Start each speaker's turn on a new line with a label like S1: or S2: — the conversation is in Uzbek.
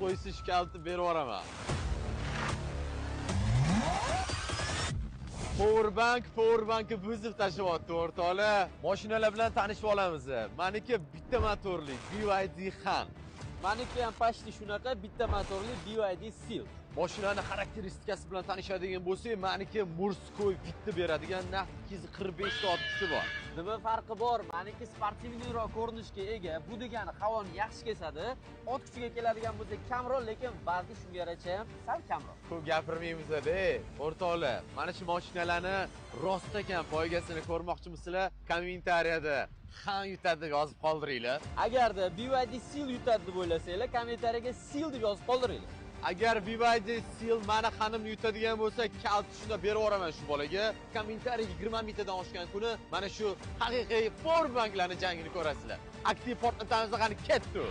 S1: qo'ysa, shu kalitni berib yuboraman. Powerbank, powerbankni buzib tashlayapti o'rtoqlar. Mashinalar bilan tanishib olamiz. Meniki bitta motorli BYD Han.
S2: Maniki ham почти shunaqa bitta motorli BYD Seal.
S1: Mashinani xarakteristikasi bilan tanishadigan bo'lsak, meniki мужской bitta beradigan naqd 245 ta ot kuchi bor.
S2: Nima farqi bor? Maniki спортивный roq ko'rinishga ega. Bu degani havoni yaxshi kesadi. Ot kuchiga keladigan bo'lsak kamroq, lekin vazni shunga yarasha ham sal kamroq.
S1: Ko'p gapirmaymiz-da, o'rtoqlar. Mana shu mashinalarni rostdan poygasini ko'rmoqchimisizlar? Kommentariyada Han yutadi deb yozib qoldiringlar.
S2: Agarda BYD Seal yutadi deb o'ylasanglar, kommentariyaga Seal deb yozib qoldiringlar.
S1: Agar BYD Seal mani Hanimni yutadigan bo'lsa, kalit shunda berib yuboraman shu bolaga. Kommentariy 20 mingtadan oshgan kuni mana shu haqiqiy powerbanklarning jangini ko'rasizlar. Aktiv portlatamiz, qani ketdi.